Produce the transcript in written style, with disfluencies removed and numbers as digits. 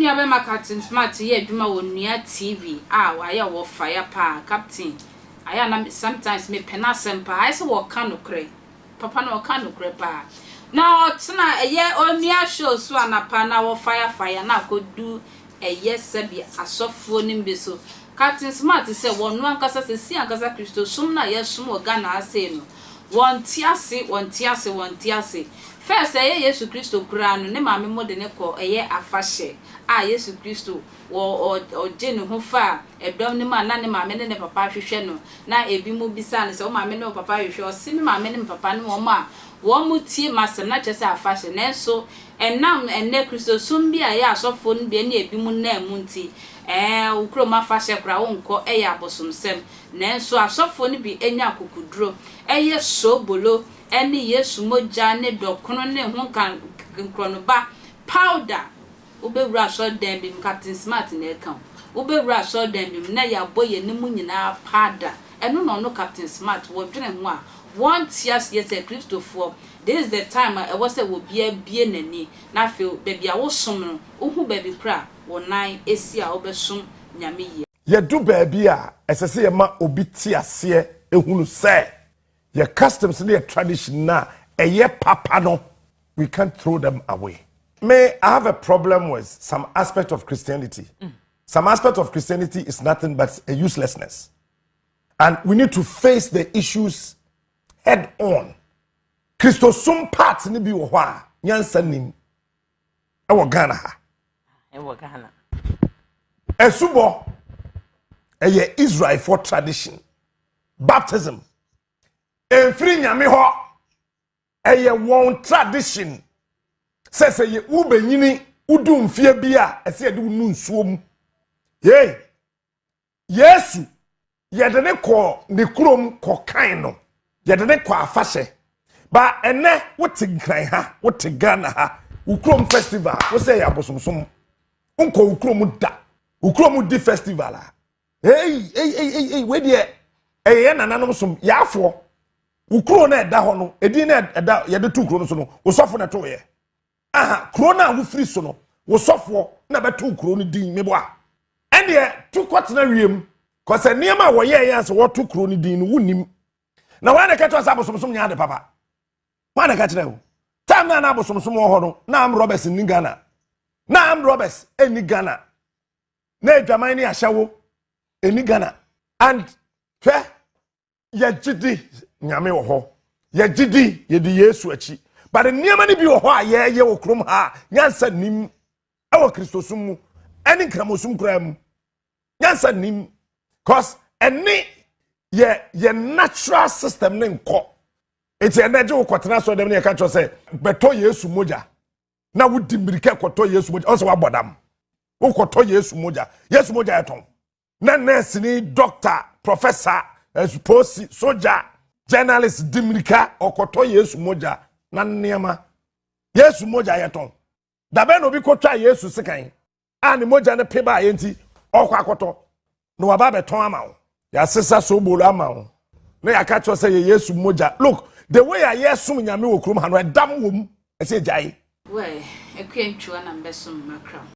Yɛn nua bɛma Captain Smart yɛ adwuma wɔ Nua TV a wayɛ wɔ fire paa. Captain ayɛ na sometimes mepɛ n'asɛm paa, ayɛ sɛ wɔka nokorɛ papa na ɔka nokorɛ paa na ɔtena ɛyɛ Onua Show so anapa na wɔ fire fire na akɔdu ɛyɛ sɛbi asɔfoɔ no bi so. Captain Smart sɛ wɔn ankasa sɛ si ankasa Kristo som na yɛsom wɔ Ghana ase no, wɔn te ase, wɔn te ase, wɔn te ase. First, ɛyɛ Yesu Kristo koraa no, ne maame mo de ne kɔ ɛyɛ afahyɛ a Yesu Kristo wɔ ɔgye ne ho fa ɛdɔm no mu a na ne maame ne ne papa hwehwɛ no, na ebi mu bisa no sɛ, "Wo maame ne wo papa hwehwɛ?" Ɔsi, "Me maame ne me papa ne wɔn a wɔn mo tie m'asɛm." Na kyerɛ sɛ afahyɛ. Nanso ɛnam ɛnɛ Kristo som bi a ɛyɛ asɔfoɔ no bi ne ebi mu nan mu nti, wo kurom afahyɛ koraa wonkɔ, ɛyɛ abosomsɛm. Nanso asɔfoɔ no bi anya akokuduro ɛyɛ sobolo ɛne Yesu mogya ne dɔkono ne ho nka nkorɔnoba powder. Wobɛwura asɔredan bi mu, Captain Smart na ɛka wo, wobɛwura asɔredan bi mu na yɛabɔ yɛn anim nyinaa powder. Ɛno na ɔno Captain Smart wɔdwene ho a wɔnte aseɛ sɛ Kristofoɔ, this is the time a ɛwɔ sɛ obiara bie n'ani na afei baabi a wosom no, wohu baabi kora a wɔn nan esi a wobɛsom Nyame yie. Yɛdu baabi a ɛsɛ sɛ yɛma obi te aseɛ ehunu sɛ yɛ customs ne yɛ tradition na ɛyɛ papa no, we can't throw them away. Me, I have a problem with some aspect of Christianity. Some aspect of Christianity is nothing but a uselessness, and we need to face the issues head on. Kristosom part ne bi wɔ hɔ a nyansa nim ɛwɔ Ghana ha. Ɛwɔ Ghana. Ɛsubɔ ɛyɛ Israelfoɔ tradition. Baptism ɛmfiri Nyame hɔ, ɛyɛ wɔn tradition sɛ yɛ wobɛnyini wodu mfie bi a ɛsɛ yɛde wo nu nsuo mu. Yei Yesu, yɛde ne kɔ ne kurom kɔkan no, yɛde ne kɔ afahyɛ ba. Ɛnɛ wote Nkran ha, wote Ghana ha, wo kurom festival wo sɛ yɛ abosomsom. Nkɔ wo kurom da, wo kurom di festival a, ei ei ei ei ei, wei deɛ ɛyɛ yɛ nananom som yaafoɔ. Wo kuro no ɛda hɔ no, edin no ɛda yɛde to kuro no so no, wo sɔfo na ɛto yɛ aha. Kuro no a wofiri so no, wo sɔfoɔ na bɛto kuro no din. Meboa ɛndeɛ to kɔtena wiem kɔsɛ nneɛma a wɔyɛ yɛn sɛ wɔto kuro no din no, wonim na wɔn na kɛtɛ sɛ abosomsom nyɛ ade papa. Wɔn na kɛkyerɛ o time na abosomsom wɔ hɔ no, na armed robbers ni Ghana, na armed robbers ɛni Ghana, na adwaman ne ahyɛwo ɛni Ghana. And hwɛ, yɛgye di Nyame wɔ hɔ, yɛgye di yɛdi Yesu akyi, but nneɛma no bi wɔ hɔ a yɛyɛ wɔ kurom ha a nyansa nim ɛwɔ Kristosom mu ɛne Nkramosom koraa mu, nyansa nim, cause ɛne yɛ natural system ne nkɔ. Eti ɛnɛ gye wo kɔtena so dɛm ne yɛka kyerɛ sɛ bɛtɔ Yesu mogya na wodi mmirika kɔtɔ Yesu mogya. Ɔsɛ wabɔ dam, wokɔtɔ Yesu mogya. Yesu mogya yɛtɔn na nurse ni, doctor, professor, polisi, soja, journalist di mmirika ɔkɔtɔ Yesu mogya na nneɛma Yesu mogya yɛtɔn. Dabɛn na obi kɔtwa Yesu sekan a ne mogya no pe baa yɛ nti ɔkɔ akɔtɔ na waba abɛtɔn ama wo? Yɛasesa sobolo ama wo na yɛaka kyerɛ sɛ yɛ Yesu mogya. Look, the way a yɛsom Nyame wɔ kurom ha no, ɛdam wɔ mu, ɛsɛ gyae. Wɛ, Akua Ntwiwa na mbɛsom makra.